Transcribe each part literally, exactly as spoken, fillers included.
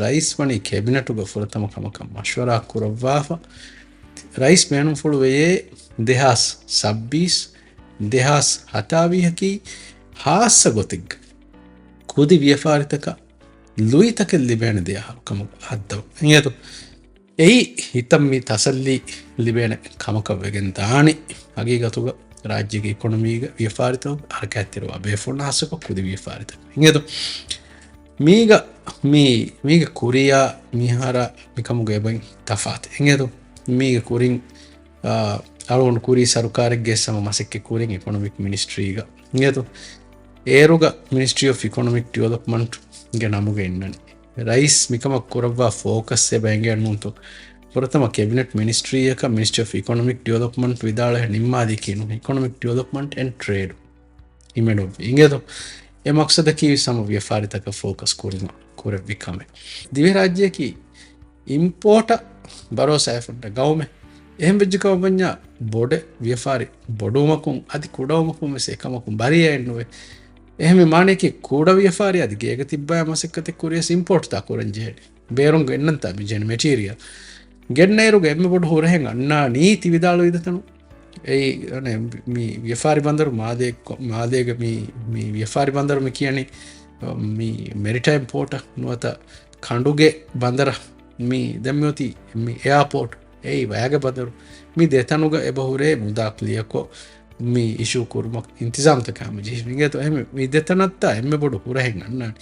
ރައީސް ވަނީ ކެބިނެޓުގަ ފުރަތަމަ ކަމަކަށް މަޝްވަރާ ކުރައްވާފަ. ރައީސް ބޭނުންފުޅުވެޔޭ ދެހާސް ސައްބީސް، ދެހާސް ހަތާވީހަކީ ހާއްސަ ގޮތެއްގަ ކުދި ވިޔަފާރިތަކަށް ލުއިތަކެއް ލިބޭނެ ދެ އަހަރު ކަމަށް ހައްދަވަން. އިނގޭތޯ؟ އެއީ ހިތަށް މި ތަސައްލީ ލިބޭނެ ކަމަކަށް ވެގެން ދާނީ. ހަގީގަތުގަ ރާއްޖޭގެ އިކޮނޮމީގަ ވިޔަފާރިތަކުގެ ހަރަކާތްތެރިވާ ބޭފުޅުންނަށް ހާއްސަކޮށް ކުދި ވިޔަފާރިތަކަށް. އިނގޭތޯ؟ މީގަ މީ، މީގެ ކުރިޔާ މިހާރަށް މިކަމުގަ އެބައިން ތަފާތު. އިނގޭތޯ؟ މީގެ ކުރިން، އާ، އަޅުގަނޑު ކުރީ ސަރުކާރެއްގެ ހަމަ މަސައްކަތް ކުރިން އިކޮނޮމިކް މިނިސްޓްރީގަ. އިނގޭތޯ؟ އޭރުގަ މިނިސްޓްރީ އޮފް އިކޮނޮމިކް ޑިވެލޮޕްމަންޓްގެ ނަމުގަ އިންނަނީ. ރައީސް މިކަމަށް ކުރައްވާ ފޯކަސް އެބަ އެނގޭ ނޫންތޯ؟ ފުރަތަމަ ކެބިނެޓް މިނިސްޓްރީއަކަށް މިނިސްޓްރީ އޮފް އިކޮނޮމިކް ޑިވެލޮޕްމަންޓް ވިދާޅުވެ ނިންމާލީކީ ނޫން، އިކޮނޮމިކް ޑިވެލޮޕްމަންޓް އެންޑް ޓްރޭޑް ހިމެނުއްވި. އިނގޭތޯ؟ އެ މަޤްޞަދަކީ ވެސް ހަމަ ވިޔަފާރިތަކަށް ފޯކަސް ކުރުމަށް ކުރެއްވި ކަމެއް. ދިވެހިރާއްޖެއަކީ އިމްޕޯޓަށް ބަރޯސާވެފަ ހުންނަ ގައުމެއް. އެހެން ވެއްޖެ ކަމަށް ވަންޏާ ބޮޑެ ވިޔަފާރި ބޮޑުވުމަކުން އަދި ކުޑަވުމަކުން ވެސް އެކަމަކުން ބަރިއައެއް ނުވޭ. އެހެންވީ މާނަޔަކީ ކުޑަ ވިޔަފާރި އަދި ގޭގަ ތިއްބާ މަސައްކަތެއް ކުރިޔަސް އިމްޕޯޓްތާ ކުރަން ޖެހޭނެ. ބޭރުން ގެންނަންތާ މި ޖެހޭނެ މެޓީރިއަލް. ގެންނައިރުގަ އެންމެ ބޮޑު ހުރަހެއް އަންނާނީ ތި ވިދާޅުވި ދެތަނުން. އެއީ، އަނެ، މި ވިޔަފާރި ބަނދަރު މާލޭ، މާލޭގަ މި، މި ވިޔަފާރި ބަނދަރު މި ކިޔަނީ، މި މެރިޓައިމް ޕޯޓަށް ނުވަތަ ކަނޑުގެ ބަނދަރަށް މި ދެން މިއޮތީ މި އެއާޕޯޓް، އެއީ ވައިގެ ބަނދަރު. މި ދެތަނުގަ އެބަހުރޭ މުދާ ކްލިއަރކޮށް މި އިޝޫ ކުރުމަށް އިންތިޒާމްތަކާ ހަމަ ޖެހިފަ. އިނގޭތޯ؟ އެހެން މި ދެތަނަށްތާ އެންމެ ބޮޑު ހުރަހެއް އަންނާނެ.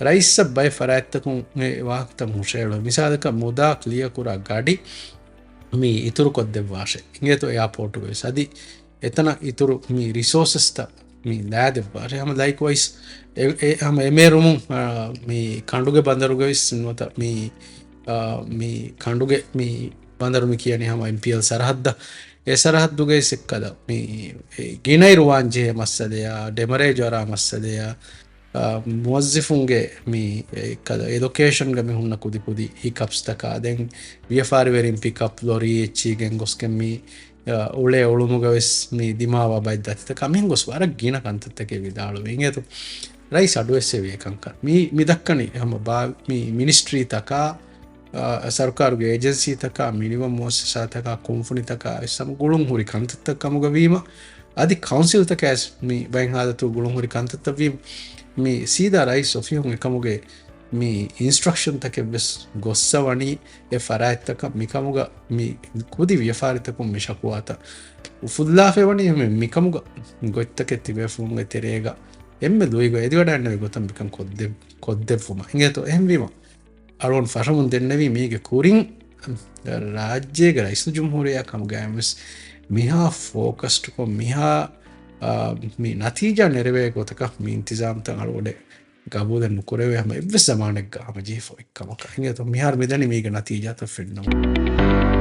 ރައީސްއަށް ބައެއް ފަރާތްތަކުން އެ ވާހަކަތައް ހުށައެޅުން. މިސާލަކަށް މުދާ ކްލިއަރ ކުރާ ގަޑި މި އިތުރުކޮށްދެއްވާށޭ. އިނގޭތޯ؟ އެއާޕޯޓުގަ ވެސް އަދި އެތަނަށް އިތުރު މި ރިސޯސަސްތައް މި ލާދެއްވާށޭ. ހަމަ ލައިކްވައިސް އެ، އެ، ހަމަ އެމޭރުމުން، އާ، މި ކަނޑުގެ ބަނދަރުގަ ވެސް ނުވަތަ މި، އާ، މި ކަނޑުގެ މި ބަނދަރު މި ކިޔަނީ ހަމަ އެމްޕީއެލް ސަރަހައްދަށް. އެ ސަރަހައްދުގައި ސެއްކަލަ މި ގިނައިރު ވާން ޖެހޭ މައްސަލަޔާ، ޑެމަރޭޖް ވަރާ މައްސަލަޔާ، އާ، މުވައްޒިފުންގެ މި އެ ކަލަ އެލޮކޭޝަންގަ މި ހުންނަ ކުދި ކުދި ހިކަޕްސްތަކާ، ދެން ވިޔަފާރިވެރިން ޕިކަޕް ލޮރީ އެއްޗީގެން ގޮސްގެން މި، އާ، އުޅޭ އުޅުމުގަ ވެސް މި ދިމާވާ ބައެއް ދަތިތަކާ މިހެން ގޮސް ވަރަށް ގިނަ ކަންތައްތަކެއް ވިދާޅުވި. އިނގޭތޯ؟ ރައީސް އަޑުއެއްސެވި އެކަންކަން. މި، މި ދައްކަނީ ހަމަ ބާ، މި މިނިސްޓްރީތަކާ، އާ، ސަރުކާރުގެ އޭޖެންސީތަކާ، މިނިވަން މުއައްސަސާތަކާ، ކުންފުނިތަކާ ވެސް ހަމަ ގުޅުން ހުރި ކަންތައްތައް ކަމުގަ ވީމަ، އަދި ކައުންސިލްތަކާ ވެސް މި ބައެއް ހާލަތު ގުޅުން ހުރި ކަންތައްތައް ވީމަ، މި ސީދާ ރައީސް އޮފީހުން އެކަމުގެ މި އިންސްޓްރަކްޝަންތަކެއް ވެސް ގޮއްސަވަނީ އެ ފަރާތްތަކަށް މިކަމުގަ މި ކުދި ވިޔަފާރިތަކުން މި ޝަކުވާތައް އުފުއްލާފައިވަނީ މި، މިކަމުގަ ގޮތްތަކެއް ތިބޭފުޅުންގެ ތެރޭގަ އެންމެ ލުއިގޮތް އެދިވަޑައިގަންނަވި ގޮތަށް މިކަން ކޮށްދެ، ކޮށްދެއްވުމަށް. އިނގޭތޯ؟ އެހެންވީމަ، އަޅުގަނޑު ފަށަމުން ދެންނެވީ މީގެ ކުރިން ރާއްޖޭގެ ރައީސުލްޖުމްހޫރިއްޔާ ކަމުގައި ވެސް މިހާ ފޯކަސްޑްކޮށް، މިހާ، އާ، މި ނަތީޖާ ނެރެވޭ ގޮތަކަށް މި އިންތިޒާމްތައް އަޅުގަނޑެއް ގަބޫލެއް ނުކުރެވޭ ހަމަ އެއްވެސް ޒަމާނެއްގަ ހަމަޖެހިފަ އޮތް ކަމަކަށް. އިނގޭތޯ؟ މިހާރު މިދަނީ މީގެ ނަތީޖާތައް ފެންނަމުން.